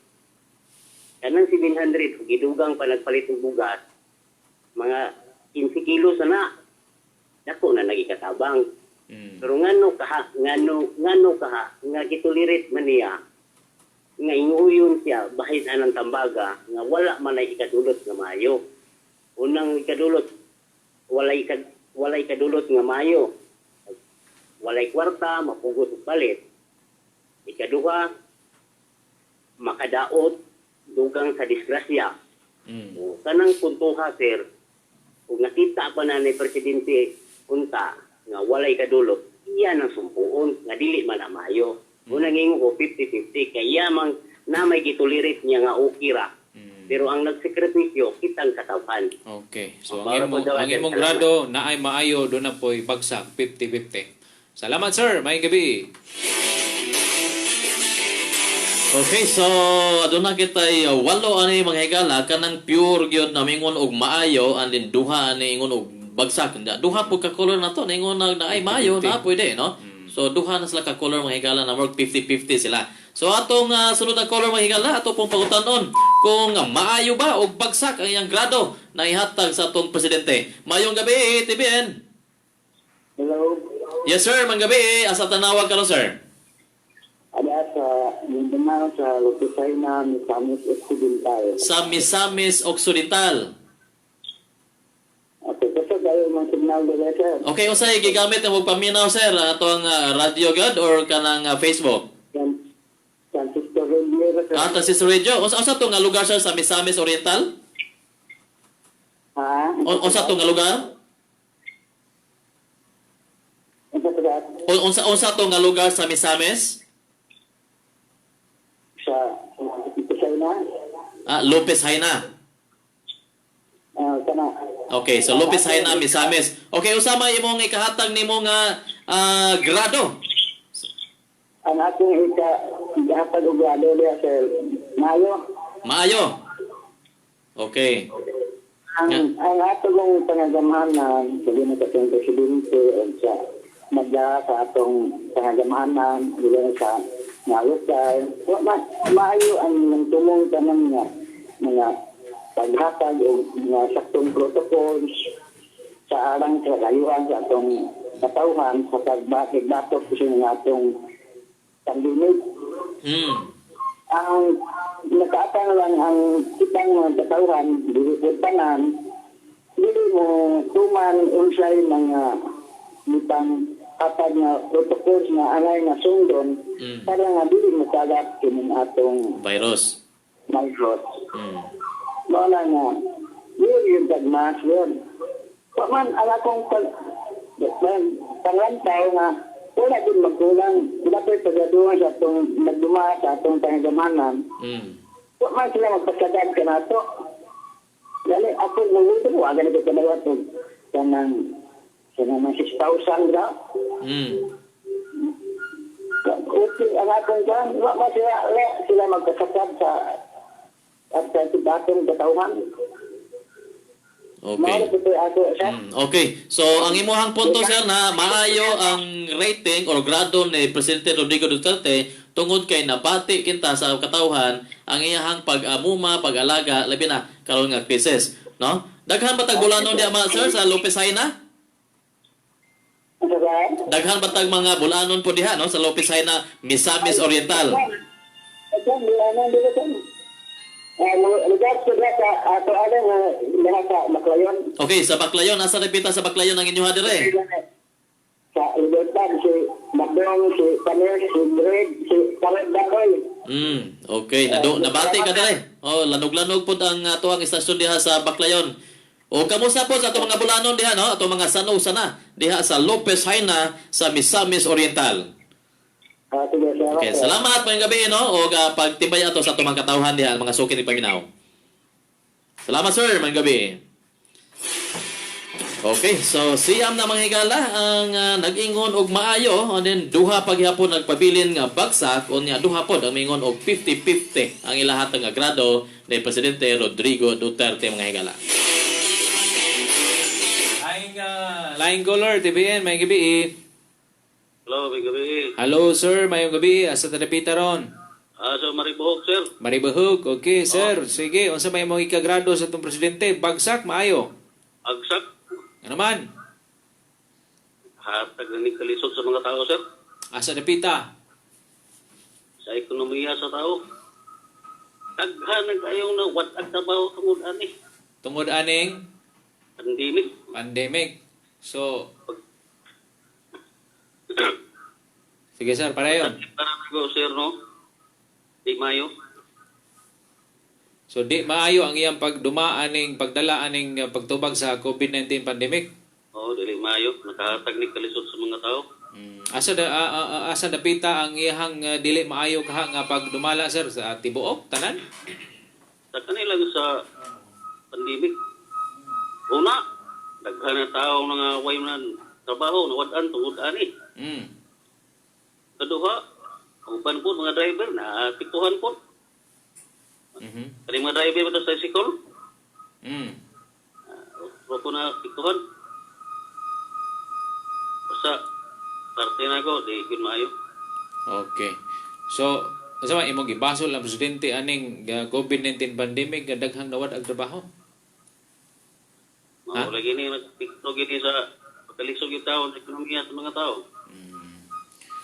Kanang 700 gidugang pa nagpalit og bugas, mga 15 kilos na. Dako na nagikatabang. Pero ngano kaha nga gitulirit man niya nga inguyon siya bahin anang tambaga nga wala man ay ikadulot nga maayo. Unang ikadulot walay ikadulot nga maayo. Walay kwarta, mapugos og palit. Ikaduha, makadaot dugang sa disgrasya. O, kanang puntuha sir, kung nakita pa na ni presidente unta nga walay kadulot, iya nang sumpuon nga dili man na maayo. Unang ingon ko 50-50 kay iya mang na may gitulirit niya nga okay ra. Pero ang nagsakripisyo kitang katawhan. Okay. So ang imong grado naay maayo do na po'y bagsak 50-50. Salamat sir, may gabi. Okay, so aduna kitay walo ani mga higala kanang pure gyud na mingon og maayo and then duha ani ingon og bagsak. Duha pud ka color na to ningon na ay maayo na pwede, no? So duha na sila ka color mga higala na work 50-50 sila. So atong sunod na color mga higala ato pong pangutan-on kung maayo ba og bagsak ang iyang grado na ihatag sa atong presidente. Maayong gabi, TBN. Hello. Yes sir, mang gabi. Asa tanawag karon sir? Ada sa Mindanao sa Lopez na Misamis Occidental. Sa Misamis Occidental. Okay, kasi kayo mga signal dito, sir. Okay, unsay gigamit ang paminaw sir ato ang radio gyud or kanang Facebook? Francisco Radio, sir. Ah, Transistor Radio. Unsa to nga lugar sir sa Misamis Oriental? Ha? Unsa to nga lugar? Unsa to nga lugar sa Misamis? Sa Lopez Haina. Ah, Lopez Haina. Kana. Okay, so Lopez Haina, Misamis. Okay, unsa may imong ikahatag nimo nga grado? Ang akong ikahatag og grado diya sir. Maayo. Maayo. Okay. Ang atong pangagamahanan, sabi na sa atong presidente o sa magda sa atong pangagamahanan, dili na sa nalukay. Maayo ang tumong tanang nga mga paghatag o mga saktong protocols sa arang sa kayuhan sa atong katawhan sa pagbatok sa nga atong pandemic. Ang nakaatang lang ang kitang mga katawhan, dili po tanan, dili mo tuman unsay mga bitang hatag nga protocols nga angay nga sundon para nga dili mo kagat kining atong virus. Virus. Mao na nga yun yung tagmas yun. Wa man ang akong panglantaw nga wala din magkulang. Wala po'y pagdaduhan sa atong nagduma sa atong pangagamanan. Wa man sila magpasagad ka na ito. Dali, ako maguto ko, aga na ko kanawa ito. Kanang 6,000 daw. Okay, ang akong kan, wa man sila magpasagad sa at sa atong katawhan. Okay. Okay. So, ang imuhang punto sir na maayo ang rating or grado ni Presidente Rodrigo Duterte tungod kay nabati kinta sa katawhan ang iyahang pag-amuma, pag-alaga labi na karon nga krisis, no? Daghan ba tag bulanon diha mga sir sa Lopez Haina? Daghan ba tag mga bulanon po diha no sa Lopez Haina, Misamis Oriental? Lugar sa ato ano nga lahat sa Baclayon. Okay, sa Baclayon, asa repita sa Baclayon ang inyuha dire? Sa Libertad, si Badong, si Paner, si Greg, si Pared Dakoy. Okay, nabati ka dire. Oh, lanog-lanog pod ang atoang istasyon diha sa Baclayon. O kamusta po sa atong mga bulanon diha, no? Atong mga sano-sana diha sa Lopez Haina sa Misamis Oriental. Sige, salamat. Okay, salamat, maayong gabi, no? O pagtibay ato sa atong mga katawhan diha, mga suki ni Paminaw. Salamat, sir, maayong gabi. Okay, so siyam na mga higala ang nag-ingon og maayo, and then duha paghihapon nagpabilin nga bagsak, unya duha pod ang mingon og 50-50 ang ilahat nga grado ni Presidente Rodrigo Duterte, mga higala. Laing caller, TBN, may gabi. Hello, may gabi. Hello sir, may gabi. Asa ta dapita ron? So Maribuhok, sir. Maribuhok. Okay, sir. Sige, unsa may imong ikagrado sa atong presidente? Bagsak maayo. Agsak. Ano man? Hatag na ni kalisod sa mga tao, sir. Asa dapita? Sa ekonomiya sa tao. Daghan na kayong na wat-ag trabaho tungod ani. Tungod aning Pandemic. Pandemic. So, sige sir, pareyon. Para ko, sir, no? Di Mayo. So di maayo ang iyang pagduma aning pagdala aning pagtubag sa COVID-19 pandemic. Oo, dili maayo. Nakahatag ni kalisod sa mga tao. Asa da, asa dapita ang iyang dili maayo kaha nga pagdumala, sir, sa tibuok tanan? Sa kanila sa pandemic. Una, daghan na tao nga way na trabaho, nawad-an tungod ani. Kaduha, ang uban po mga driver na apektuhan po. Kani mga driver ba sa tricycle? Po na apektuhan. Basta parte na ko, di gyud maayo. Okay. So, unsa man imong gibasol ang presidente aning COVID-19 pandemic nga daghang nawad ang trabaho? Mao lagi ni nagpikto gini sa pagkalisod yung tao sa ekonomiya sa mga tao.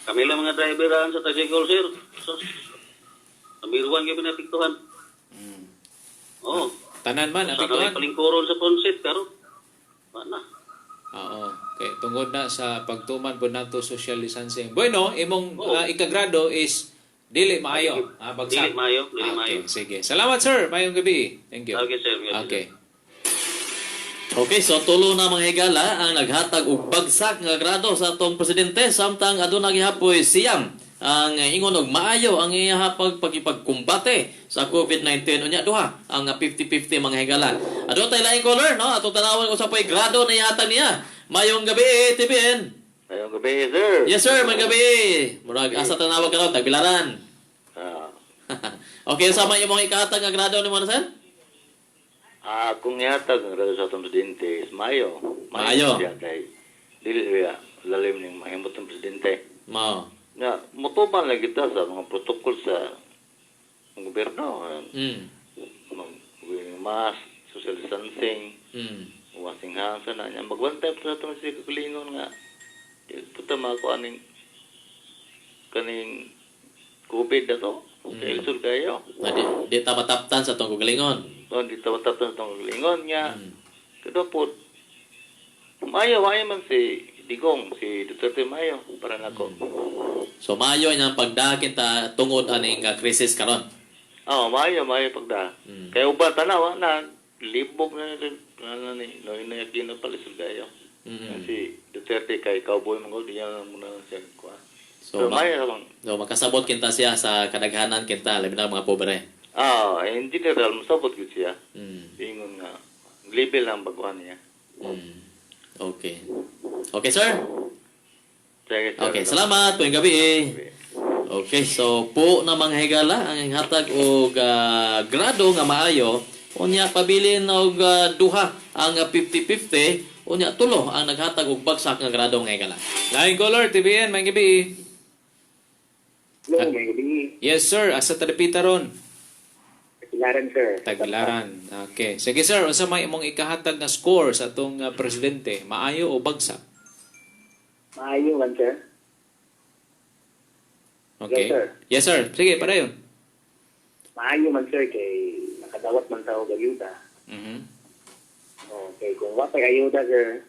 Kami lang mga driver sa tricycle, sir. So, amiruan gyud napiktuhan. Oo. Tanan man Sana apektuhan. may palingkuron sa ponsit pero wala na. Oo. Okay, tungod na sa pagtuman po nato social distancing. Bueno, imong ikagrado is dili maayo. Bagsak. Dili maayo, dili Okay, maayo. sige. Salamat sir, maayong gabi. Thank you. Okay, sir. Okay. Okay, so tulo na mga higala ang naghatag og bagsak nga grado sa atong presidente samtang aduna gihapoy siyam ang ingon og maayo ang iya pagpagkumbate sa COVID-19, unya duha ang 50-50, mga higala. Aduna tay laing caller, no? Atong tanawon kung sa pay grado na ihatag niya. Mayong gabi, TBN. Mayong gabi, sir. Yes sir, mayong gabi. Murag asa tanawag karon tagbilaran. Okay, sa may imong ikahatag nga grado nimo na, sir? Kung ihatag ang grado sa atong presidente is maayo. Maayo. Siya kay dili siya lalim ning mahimot ang presidente. Mao. Nga motuban lang kita sa mga protocol sa gobyerno. Wearing mask, social distancing, washing hands na niya. Magbantay po sa atong si kagalingon nga di po ta makuha ning kaning COVID na to. Okay, lisod kayo. Na di ta mataptan sa atong kagalingon. No, di ta mataptan sa atong kagalingon nga. Kada po, maayo, maayo man si Digong, si Duterte, maayo para nako. So maayo ang pagdakin ta tungod aning krisis karon. Oo, maayo, maayo pagda. Kaya uban tanawa na libog na na na ni no ina Aquino palisod kayo. Si Duterte kay cowboy man gud, diya muna siya kuha. So, So, maayo lang. So makasabot kinta siya sa kadaghanan kinta labi na mga pobre. In general mosabot gyud siya. Ingon nga level ang baguhan niya. Okay. Okay, sir. Sige, sir. Okay, salamat. Tuwing gabi. Okay, so po na mga higala ang hatag og grado nga maayo, unya pabilin og duha ang 50-50, unya tulo ang naghatag og bagsak nga grado nga higala. Laing caller, TBN, maayong gabi. Hello, may gabi. Yes sir, asa ta dapita ron? Tagbilaran, sir. Tagbilaran. Okay. Sige sir, unsa may imong ikahatag nga score sa atong presidente? Maayo o bagsak? Maayo man, sir. Okay. Yes, sir. Yes sir. Sige, padayon. Maayo man, sir, kay nakadawat man ta og ayuda. Okay, kung wa pay ayuda, sir,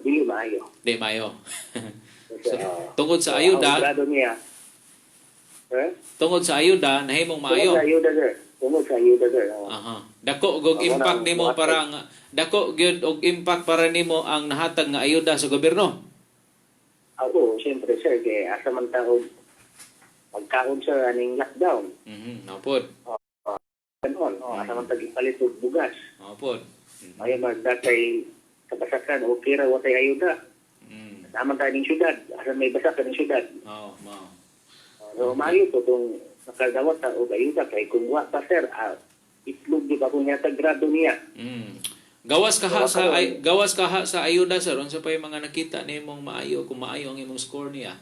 dili maayo. Di maayo. So, tungod sa ayuda, Ang grado niya. Sir? Tungod sa ayuda nahimong maayo. Tungod sa ayuda, sir. Tungod sa ayuda, sir. Oh. Aha. Dako og impact nimo para ang dako gyud og impact para nimo ang nahatag nga ayuda sa gobyerno. Oo, siyempre, sir, kay asa man ta og pagkaon, sir, aning lockdown. Mhm, mao pod. Ganon, oh, asa man tag ipalit og bugas. Mao pod. Ayaw magdatay kabasakan, okay ra, watay ayuda. Asa man tayo ning syudad, asa may basak ning syudad. Oo, mao. So, maayo po kung nakadawat ta og ayuda kay kung wa pa, sir, itlog di ba kung yata grado niya. Gawas ka ha sa ay, gawas ka ha sa ayuda, sir, unsa pa yung mga nakita nimong maayo kung maayo ang imong score niya?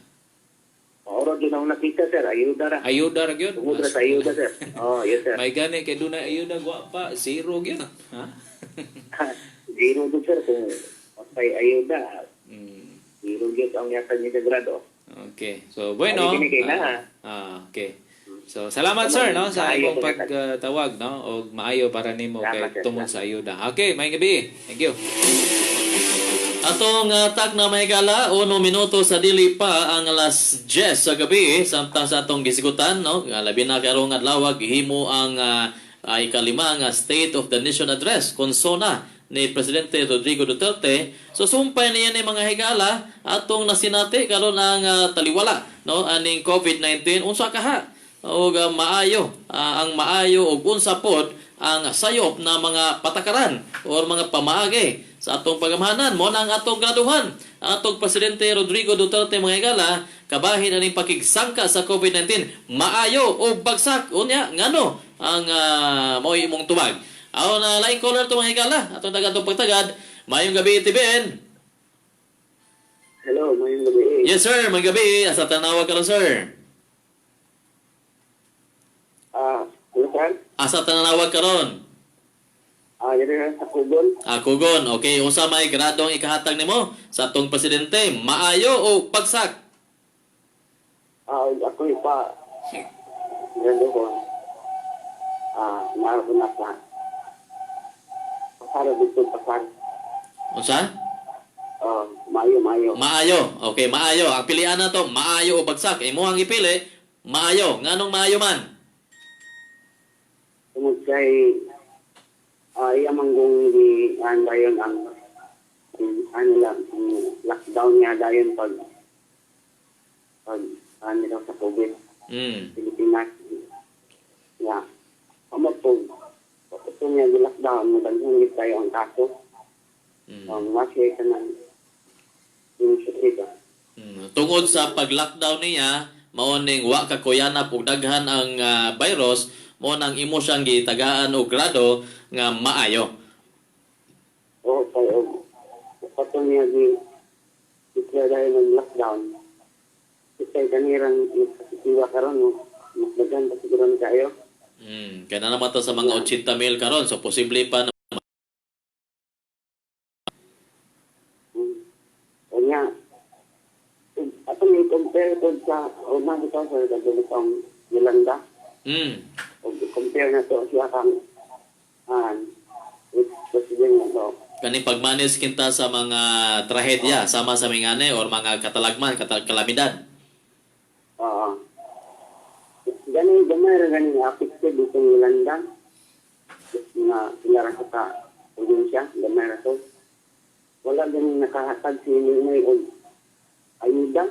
Oro gyud ang nakita, sir, ayuda ra. Ayuda ra gyud. Tungod ra sa ayuda, sir. Oh, yes, sir. May gani kay dunay ayuda wa pa zero gyud. Ha? Zero gyud, sir, kung watay ayuda. Zero gyud ang yata niya sa grado. Okay. So bueno. Ay, kini na. Okay. So salamat, sir, no, sa Maayo imong po, pagtawag, no, og maayo para nimo Salamat, kay sir. tungod sa ayuda. Okay, maayong gabi. Thank you. Atong tak na mahigala, 1 minuto sa dili pa ang alas 10 sa gabi, samtang sa atong gisigutan, no, nga labi na karong adlaw gihimo ang ikalima nga State of the Nation Address kon SONA ni Presidente Rodrigo Duterte. So sumpay niya ni mga higala atong nasinati karon ang taliwala, no, aning COVID-19, unsa kaha og maayo ang maayo og unsa pod ang sayop na mga patakaran or mga pamaagi sa atong pagamhanan. Mo na ang atong graduhan ang atong Presidente Rodrigo Duterte, mga higala, kabahin aning pakigsangka sa COVID-19, maayo o bagsak, unya ngano ang mao'y imong tubag. Aw na laing caller to, mga higala, atong tagad atong pagtagad. Maayong gabi, TVN. Hello, mayong gabi. Yes sir, maayong gabi. Asa tanawag karon, sir? Ano, sir? Asa tanawag karon? Diri na sa Kugon. Ah, Kugon. Okay, unsa may grado ang ikahatag nimo sa atong presidente? Maayo o bagsak? Ako pa grado ko. Naroon ko na sa pasar dito pasar. Unsa? Maayo, maayo. Maayo. Okay, maayo. Ang pilian na to, maayo o bagsak. Imo ang ipili, maayo. Nganong maayo man? Tungod kay iya manggong di an dayon ang ano lang ang lockdown niya dayon pag ano daw sa COVID Pilipinas. Ya. Amo po. Ito niya di lockdown mo daghan tayo ang kaso. Mas ka ng initiative. Tungod sa pag-lockdown niya, mao ning wa ka kuyanap og daghan ang virus, mao nang imo siyang gitagaan og grado nga maayo. Oo, kay og kato niya di declare dahil ng lockdown. Kay kanirang nagpasitiwa karon no. Mas daghan pa siguro ni kayo. Kaya na naman to sa mga 80 mil karon, so posible pa na. Kanya, ato may compare ko sa una bitaw sa kadulutong Yolanda. O compare na to siya kang with President na to. Kaning pag-manage kinta sa mga trahedya sama sa mingane or mga katalagman, kalamidad. Oo. Gani gamay ra gani affected itong Yolanda. Mga pila ra sa ka probinsya, gamay ra to. Wala gani nakahatag si Ninoy og ayuda.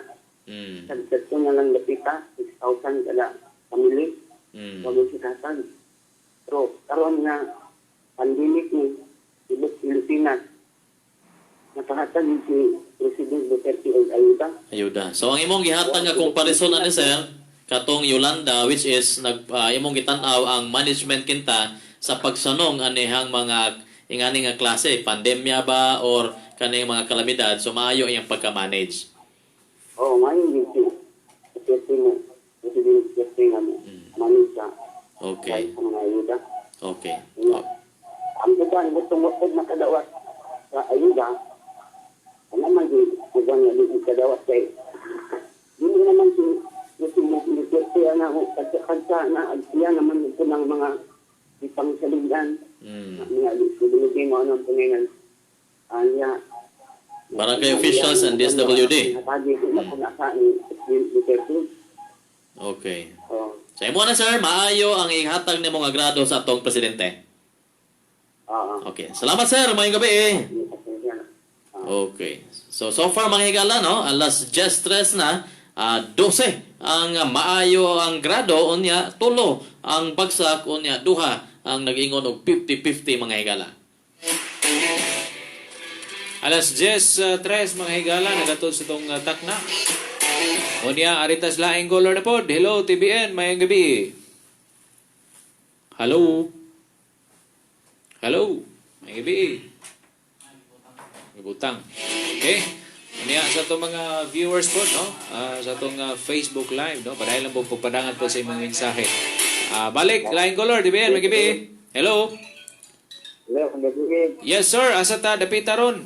Kadto na lang dapita, 6,000 kada family. Wala siya kahatag. Pero karon nga pandemic ni tibok Pilipinas, nakahatag si President Duterte og ayuda. Ayuda. So ang imong gihatag nga comparison ani sir, katong Yolanda, which is nag imong gitan-aw ang management kinta sa pagsanong anihang mga ingani nga klase, pandemya ba or kaning mga kalamidad, so maayo iyang pagka-manage. Oo, ngayon din si Duterte mo, President Duterte nga mo, manage sa sa mga ayuda. Nga. Ang uban, gusto mo pag makadawat sa ayuda, ano man di, uban nga di kadawat kay, dili naman si President Duterte ang ako, kagsa na, siya naman ito ng mga ipang salindan, mga binigay mo anong pangingan, niya, Barangay officials and DSWD. Okay. Oh. Sa imo na, sir, maayo ang ihatag nimo nga grado sa atong presidente. Oo. Okay. Salamat, sir, maayong gabi eh. Okay. So, so far, mga higala, no? Alas 10:03 na, 12 ang maayo ang grado, unya, 3 ang bagsak, unya, 2 ang nag-ingon og 50-50, mga higala. Alas 10:03, mga higala, nagatod sa itong takna. Unya, aritas laing caller na pod. Hello, TBN, mayang gabi. Hello. Hello. Mayang gabi. Butang. Okay. Unya sa itong mga viewers po, no? Sa itong Facebook Live, no? Padayon lang po pagpadangan po sa imong mensahe. Balik, laing caller, TBN, mayang gabi. Hello. Hello, kung gabi. Yes, sir. Asa ta? Dapita ron.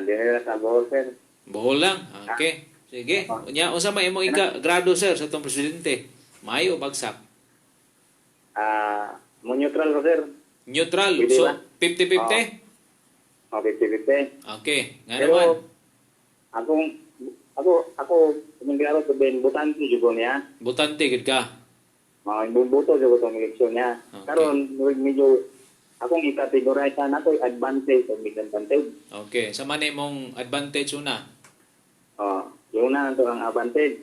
Dili sa Bohol, sir. Bohol lang. Okay. Sige. Unya, unsa may imong ika grado, sir, sa itong presidente? Maayo o bagsak? Mo neutral ko, sir. Neutral. Pwede So, ba? 50-50? Okay, 50. Okay. Nga Pero, naman. akong, ako, ako, kumingklaro ko ben, butante jud ko niya. Butante gid ka. Mga bubuto jud ko tong eleksyon niya. Okay. Karon, medyo, akong i-categorize na ako advantage o disadvantage. Okay. Sa man imong advantage una? Oh, yung una to ang advantage.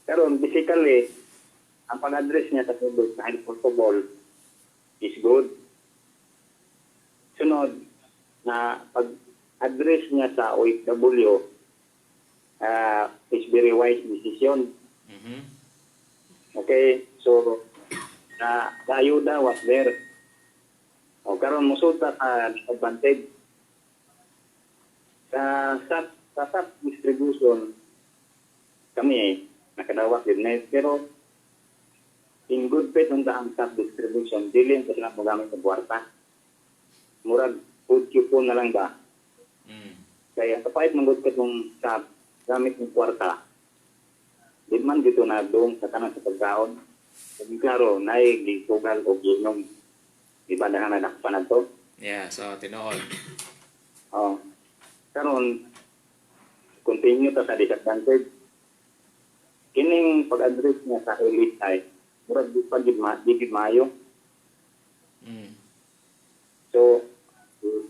Karon, basically, ang pag-address niya sa public sa protocol is good. Sunod, na pag-address niya sa OFW is very wise decision. Okay, so the ayuda was there. O karon musulta sa disadvantage. Sa SAP distribution kami nakadawat din na pero in good faith unta ang SAP distribution dili ko sila mogamit og kwarta. Murag food coupon na lang ba? Kaya sa pahit man good katong SAP gamit ng kwarta. Di man dito na doon sa tanan sa pagkaon. Kung klaro, naay gitugal o ginom. Di ba na nakpan na to? Yeah, so tinuod. Oh. Karon continue ta sa disadvantage. Kining pag-address niya sa elite ay murag di pa gid ma di gid maayo. So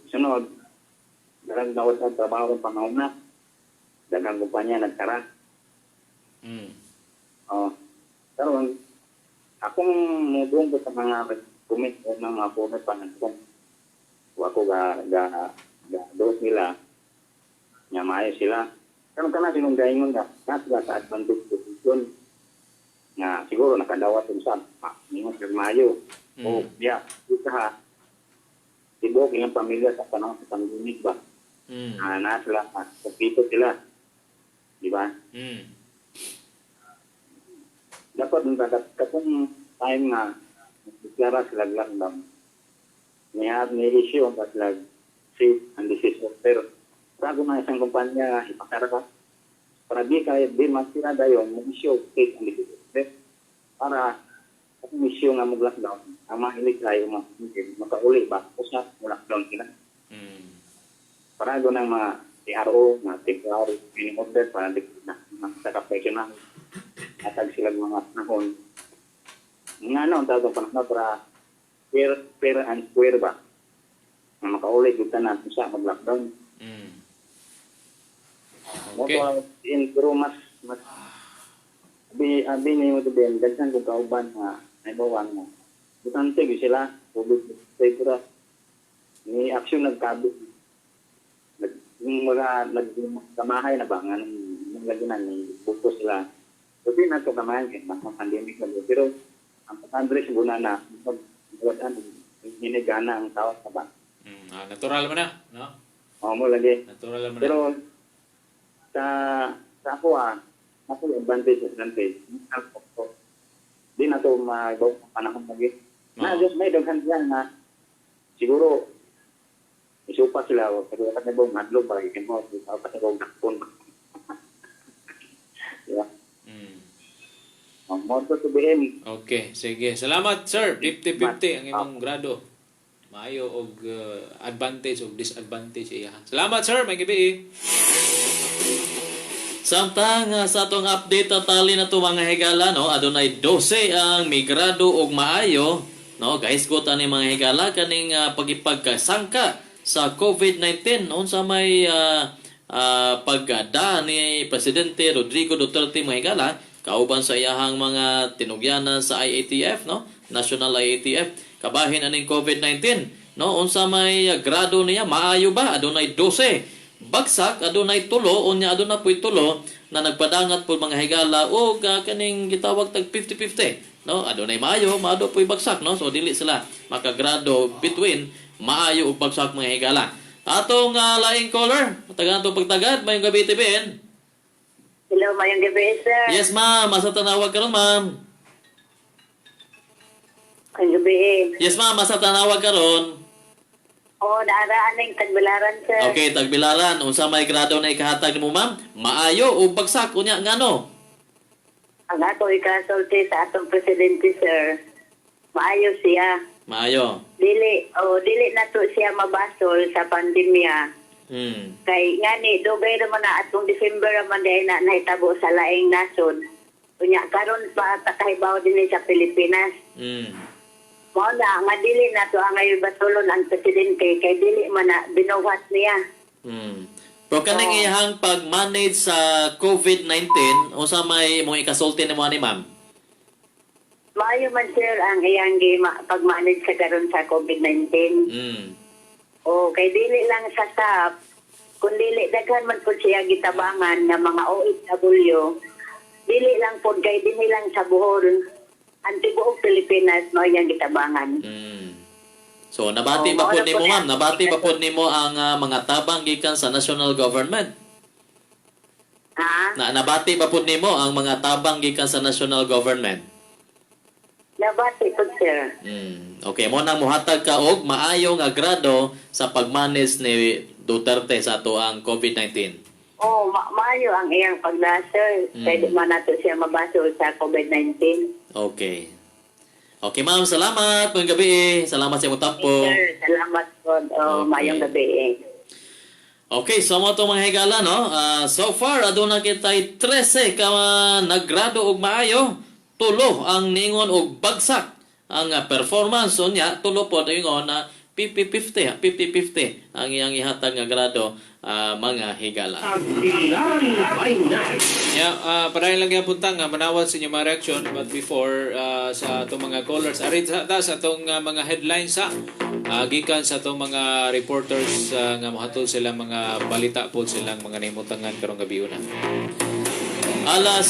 sunod daghang dawat ang trabaho ng panguna. Daghang kumpanya nagtara. Oh. Karon akong mudong ko sa mga kumit o mga former panahon. Wa ko ga ga ga dos nila. Nya maayo sila. Karon kana sinong gaingon nga na sila sa advantage position nga siguro nakadawat unsa ningon sila maayo. O yeah, isa ha. Tibok ilang pamilya sa panahon sa pandemic ba. Na sila, kompleto sila. Di ba? Dapat nung katong time nga deklara sila lockdown. Niya ni issue ang sila safe and disease pero bago na isang kumpanya ipakara ka para di kaya di masira dayon mo issue safe and disease order para kung issue nga mo lockdown ang mahilig tayo makauli ba usa mo lockdown sila. Para go ng mga TRO, mga temporary training order para di na sa kapersonal atag sila mga panahon. Nga ano, ang tawag ng panahon para fair, fair and square ba? Nga makauli gud tanan usa mag-lockdown. Okay. Mo in pero mas mas abi abi ni mo to ben daghan kong kauban nga naibawan mo. Butante gyud sila, COVID ra. Ni action nagkabi. Nag yung mga nagkamahay na ba nga nung lagi na ni buto sila. So di na to kamahay kay baka pandemic na pero ang pag-address guna na pag hinigana ang tao sa ba. Natural man na, no? Oo mo lagi. Natural man na. Pero sa sa ako ako advantage advantage. Di na to maibaw ang panahon lagi. Na just may daghan diyan na siguro isupa sila pero ka na madlog ba ikin mo sa pa sa dakpon. Yeah. Ang moto to BM. Okay, sige. Salamat, sir. 50-50 ang imong grado. Maayo og advantage og disadvantage iya. Salamat, sir, may gabi. Samtang sa atong update tali na to, mga higala, no, adunay 12 ang migrado og maayo, no. Gahisgot ani, mga higala, kaning pagipagkasangka sa COVID-19, unsa may pagda ni Presidente Rodrigo Duterte, mga higala, kauban sa iyahang mga tinugyanan sa IATF, no, National IATF, kabahin aning COVID-19, no. Unsa may grado niya? Maayo ba? Adunay 12, bagsak adunay 3, unya aduna po'y 3 na nagpadangat po, mga higala, og kaning gitawag tag 50-50, no. Adunay maayo, maado po'y bagsak, no. So dili sila makagrado between maayo ug bagsak, mga higala. Atong laing caller, tagaan to pagtagad. Mayong gabi, TVN. Hello, mayong gabi, sir. Yes, ma'am, asa tanawag karon, ma'am? Mayong gabi. Yes, ma'am, asa tanawag karon? Oo, naaraan ng Tagbilaran, sir. Okay, Tagbilaran. Unsa may grado na ikahatag nimo, ma'am? Maayo o bagsak, unya ngano? Ang ako ikasulti sa atong presidente, sir. Maayo siya. Maayo. Dili, oh, dili na to siya mabasol sa pandemya. Kay ngani dugay naman na atong December man dahil na nahitabo sa laing nasod. Unya karon pa ta kahibaw dinhi sa Pilipinas. Mao na nga dili na to ang ngayon basulon ang presidente kay dili man na binuhat niya. Pero kaning iyang pag-manage sa COVID-19, unsa may imong ikasulti nimo ani, ma'am? Maayo man, sir, ang iyang pag-manage sa karon sa COVID-19. O kay dili lang sa SAP, kun dili daghan man pud siya gitabangan nga mga OFW. Dili lang pud kay dinhi lang sa Bohol. Ang tibuok Pilipinas mao iyang gitabangan. So nabati Oh, ba pud mao na nimo, po ma'am? na. Nabati ba pud nimo ang mga tabang gikan sa national government? Ha? Na nabati ba pud nimo ang mga tabang gikan sa national government? Nabati pud, sir. Okay, mo nang muhatag ka og maayo nga grado sa pag-manage ni Duterte sa ato ang COVID-19. Oh, maayo ang iyang pagda, sir. Kay di man nato siya mabasol sa COVID-19. Okay. Okay, ma'am, salamat. Magandang gabi. Salamat sa imong tampo. Sir, salamat po. Oh, Okay. Maayong gabi. Okay, so mo itong mga higala, no? So far, aduna kita'y 13 ka naggrado og maayo. 3 ang ningon og bagsak ang performance. So niya, 3 po ingon na 50-50, 50-50 ang iyang ihatag nga grado, mga higala. Yeah, padayon lang gyapon ta nga manawat sa inyong mga reaction, but before sa atong mga callers, ari sa ta sa atong mga headlines sa gikan sa atong mga reporters nga mohatol sila mga balita po silang mga nahimutangan karong gabi una. Alas